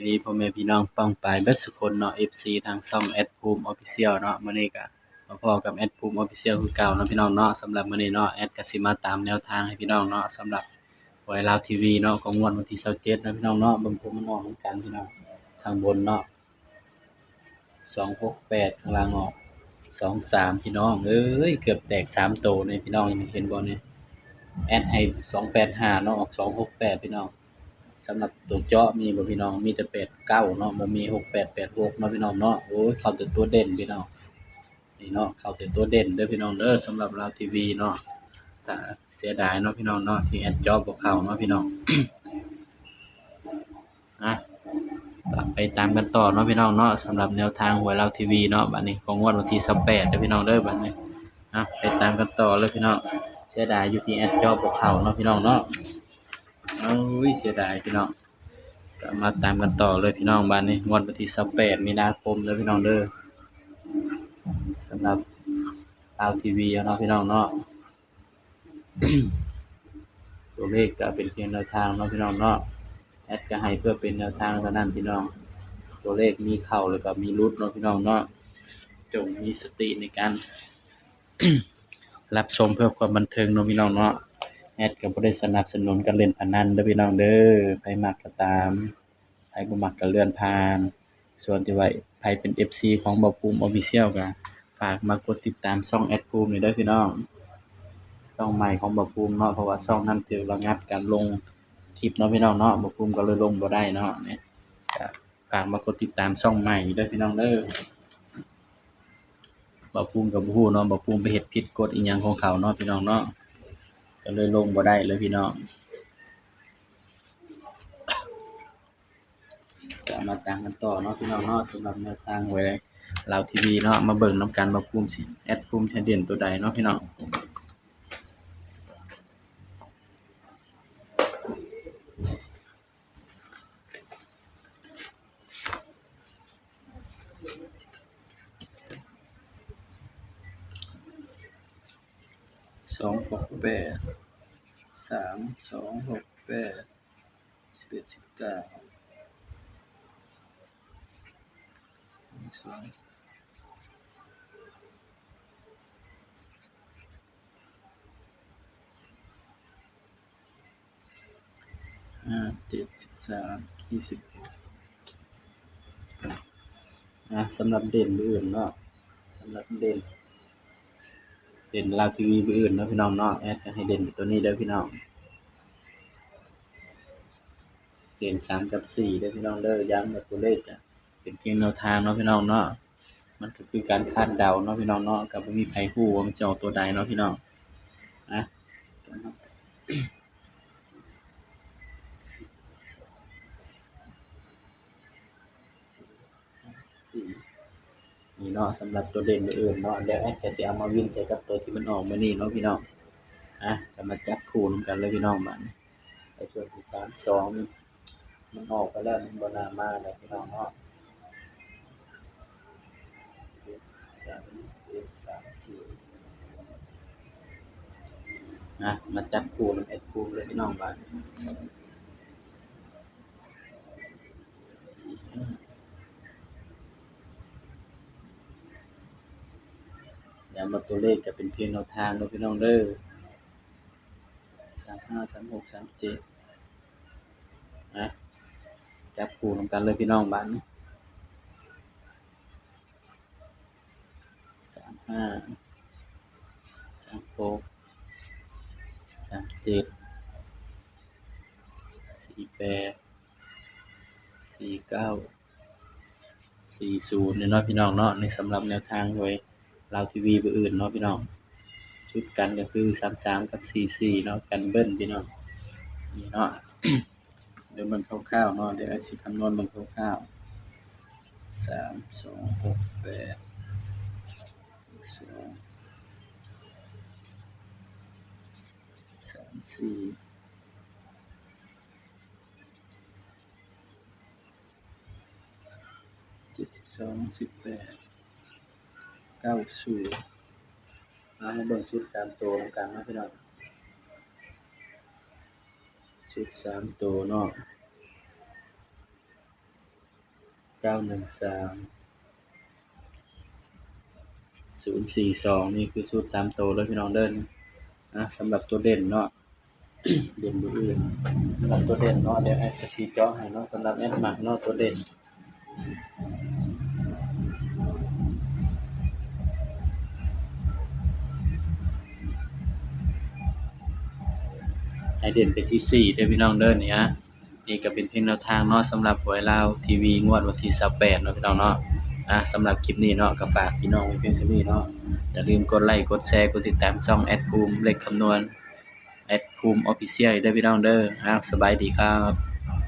ດີພໍ່ແມ່ພີ່ນ້ອງປ້ອງປາຍເບິດສຸຄົນເນາະ ເອັຟຊີ ທາງຊ່ອງແອັດພູມອອບຟິຊຽວເນາະ. ມື້ນີ້ກະມາພໍ້ກັບແອັດພູມອອບຟິຊຽວຄືເກົ່າເນາະພີ່ນ້ອງເນາະ. ສຳລັບມື້ນີ້ເນາະ ແອັດກະຊິມາຕາມແນວທາງໃຫ້ພີ່ນ້ອງເນາະ ສຳລັບຫວຍລາວທີວີເນາະ ຂອງງວດວັນທີຊາວເຈັດເນາະພີ່ນ້ອງເນາະ. ເບິ່ງຜົນມັນອອກນຳກັນພີ່ນ້ອງ. ທາງບົນເນາະ ສອງຫົກແປດ ຂ້າງລ່າງອອກ ສອງສາມ ພີ່ນ້ອງເອີຍ ເກືອບແຕກສາມໂຕນີ້ພີ່ນ້ອງ ເຫັນບໍ່ນີ້? ແອັດໃຫ້ ສອງແປດຫ້າ ເນາະ ອອກ ສອງຫົກແປດ ພີ່ນ້ອງ. ສຳລັບໂຕເຈາະມີບໍ່ພີ່ນ້ອງ? ມີແຕ່ ແປດເກົ້າ ເນາະ ບໍ່ມີ ຫົກແປດແປດຫົກ ເນາະພີ່ນ້ອງເນາະ. ໂອ້ຍ ເຂົ້າແຕ່ຕົວເດັ່ນພີ່ນ້ອງ ນີ້ເນາະ ເຂົ້າແຕ່ຕົວເດັ່ນເດີພີ່ນ້ອງເດີ ສຳລັບລາວທີວີເນາະ. ກະເສຍດາຍເນາະພີ່ນ້ອງເນາະ ທີ່ແອັດເຈາະບໍ່ເຂົ້າເນາະພີ່ນ້ອງ. ອ່ະ ໄປຕາມກັນຕໍ່ເນາະພີ່ນ້ອງເນາະ ສຳລັບແນວທາງຫວຍລາວທີວີເນາະ ບາດນີ້ຂອງງວດວັນທີຊາວແປດເດີພີ່ນ້ອງເດີ ບາດນີ້. ອ່ະ ໄປຕາມກັນຕໍ່ເລີຍພີ່ນ້ອງ. ເສຍດາຍຢູ່ທີ່ແອັດເຈາະບໍ່ເຂົ້າເນາະພີ່ນ້ອງເນາະ. ໂອ້ຍ ເສຍດາຍພີ່ນ້ອງ. ກະມາຕາມກັນຕໍ່ເລີຍພີ່ນ້ອງ ບາດນີ້ ງວດວັນທີຊາວແປດ ມີນາຄົມເດີພີ່ນ້ອງເດີ ສຳລັບລາວທີວີເນາະພີ່ນ້ອງເນາະ. ຕົວເລກກະເປັນພຽງແນວທາງເນາະພີ່ນ້ອງເນາະ ແອັດກະໃຫ້ເພື່ອເປັນແນວທາງເທົ່ານັ້ນພີ່ນ້ອງ. ຕົວເລກມີເຂົ້າແລ້ວກະມີຫຼຸດເນາະພີ່ນ້ອງເນາະ ຈົ່ງມີສະຕິໃນການ ຮັບຊົມເພື່ອຄວາມບັນເທີງເນາະພີ່ນ້ອງເນາະ. ແອັດກະບໍ່ໄດ້ສະໜັບສະໜູນການຫຼິ້ນພະນັນເດີພີ່ນ້ອງເດີ ໃຜມັກກະຕາມ ໃຜບໍ່ມັກກະເລື່ອນຜ່ານ. ສ່ວນທີ່ວ່າໃຜເປັນເອັຟຊີຂອງບ່າວພູມອອບຟິຊຽວກະຝາກມາກົດຕິດຕາມຊ່ອງແອັດພູມນີ້ເດີພີ່ນ້ອງ ຊ່ອງໃໝ່ຂອງບ່າວພູມເນາະ ເພາະວ່າຊ່ອງນັ້ນຖືກລະງັບການລົງຄລິບເນາະພີ່ນ້ອງເນາະ ບ່າວພູມກະເລີຍລົງບໍ່ໄດ້ເນາະ. ນີ້ກະຝາກມາກົດຕິດຕາມຊ່ອງໃໝ່ເດີພີ່ນ້ອງເດີ. ບ່າວພູມກະບໍ່ຮູ້ເນາະ ບ່າວພູມໄປເຮັດຜິດກົດອີ່ຫຍັງຂອງເຂົາເນາະພີ່ນ້ອງເນາະ ກະເລີຍລົງບໍ່ໄດ້ເລີຍພີ່ນ້ອງ. ກະມາຕາມກັນຕໍ່ເນາະພີ່ນ້ອງເນາະ ສຳລັບແນວທາງຫວຍລາວທີວີເນາະ ມາເບິ່ງນຳກັນວ່າພູມຊິ ແອັດພູມຊິເດັ່ນໂຕໃດເນາະພີ່ນ້ອງ. ສອງຫົກແປດ ສາມສອງຫົກແປດ ສິບເອັດ ສິບເກົ້າ ສອງ ຫ້າ ເຈັດ ສິບສາມ ຊາວເອັດ. ອ່າ ສຳລັບເດັ່ນມື້ອື່ນເນາະ ສຳລັບເດັ່ນ ເດັ່ນລາວທີວີມື້ອື່ນເນາະພີ່ນ້ອງເນາະ ແອັດກະໃຫ້ເດັ່ນຕົວນີ້ເດີພີ່ນ້ອງ. ເດັ່ນສາມກັບສີ່ເດີພີ່ນ້ອງເດີ ຢ້ຳວ່າຕົວເລກກະເປັນພຽງແນວທາງເນາະພີ່ນ້ອງເນາະ ມັນກະຄືການຄາດເດົາເນາະພີ່ນ້ອງເນາະ ກະບໍ່ມີໃຜຮູ້ວ່າມັນຈະອອກຕົວໃດເນາະພີ່ນ້ອງ. ອ່ະ ນີ້ເນາະ ສຳລັບຕົວເດັ່ນມື້ອື່ນເນາະ ດຽວແອັດກະຊິເອົາມາວິນໃສ່ກັບຕົວທີ່ມັນອອກມື້ນີ້ເນາະພີ່ນ້ອງ. ອ່ະ ກະມາຈັບຄູ່ນຳກັນເລີຍພີ່ນ້ອງ ບາດນີ້ ໃນສ່ວນທີ່ສາມສອງນີ້ ມັນອອກໄປແລ້ວ ມັນບໍ່ໜ້າມາແລ້ວພີ່ນ້ອງເນາະ. ສາມ ສາມ ສີ່ ນະ ມາຈັບຄູ່ນຳແອັດພູມເລີຍພີ່ນ້ອງ ບາດນີ້ ສາມ ສີ່ ຫ້າ ຢ້ຳວ່າຕົວເລກກະເປັນພຽງແນວທາງເດີພີ່ນ້ອງເດີ ສາມ ຫ້າ ສາມ ຫົກ ສາມ ເຈັດ. ນະ ຈັບຄູ່ນຳກັນເລີຍພີ່ນ້ອງ ບາດນີ້ ສາມ ຫ້າ ສາມ ຫົກ ສາມ ເຈັດ ສີ່ ແປດ ສີ່ ເກົ້າ ສີ່ ສູນ ນີ້ເນາະພີ່ນ້ອງເນາະ. ນີ້ສຳລັບແນວທາງຫວຍລາວທີວີມື້ອື່ນເນາະພີ່ນ້ອງ ຊຸດກັນກະຄື ສາມ ສາມ ກັບ ສີ່ ສີ່ ເນາະ ກັນເບິ້ນພີ່ນ້ອງ ນີ້ເນາະ. ດຽວເບິ່ງຄ່າວໆເນາະ ດຽວແອັດຊິຄຳນວນເບິ່ງຄ່າວໆ ສາມ ສອງ ຫົກ ແປດ ສອງ ສາມ ສີ່ ເຈັດ ສິບສອງ ສິບແປດ ເກົ້າ ສູນ. ເອົາ ມາເບິ່ງຊຸດສາມໂຕນຳກັນເນາະພີ່ນ້ອງ ຊຸດສາມໂຕເນາະ. ກົ້າໜຶ່ງສາມ ສູນສີ່ສອງ ນີ້ຄືສູດສາມໂຕເດີພີ່ນ້ອງເດີ. ນະ ສຳລັບຕົວເດັ່ນເນາະ ເດັ່ນມື້ອື່ນ ສຳລັບຕົວເດັ່ນເນາະ ດຽວແອັດກະຊິເຈາະໃຫ້ເນາະ ສຳລັບແອັດມັກເນາະ ຕົວເດັ່ນ ໃຫ້ເດັ່ນໄປທີ່ສີ່ເດີພີ່ນ້ອງເດີ. ນີ້ ນີ້ກະເປັນພຽງແນວທາງເນາະ ສຳລັບຫວຍລາວທີວີ ງວດວັນທີຊາວແປດເນາະ ພີ່ນ້ອງເນາະ. ອາ ສຳລັບຄລິບນີ້ເນາະ ກະຝາກພີ່ນ້ອງໄວ້ພຽງສ່ຳນີ້ເນາະ. ຢ່າລືມກົດໄລ ກົດແຊ ກົດຕິດຕາມຊ່ອງແອັດພູມເລກຄຳນວນ ແອັດພູມອອບຟິຊຽວ ເດີພີ່ນ້ອງເດີ. ອາ ສະບາຍດີຄັບ.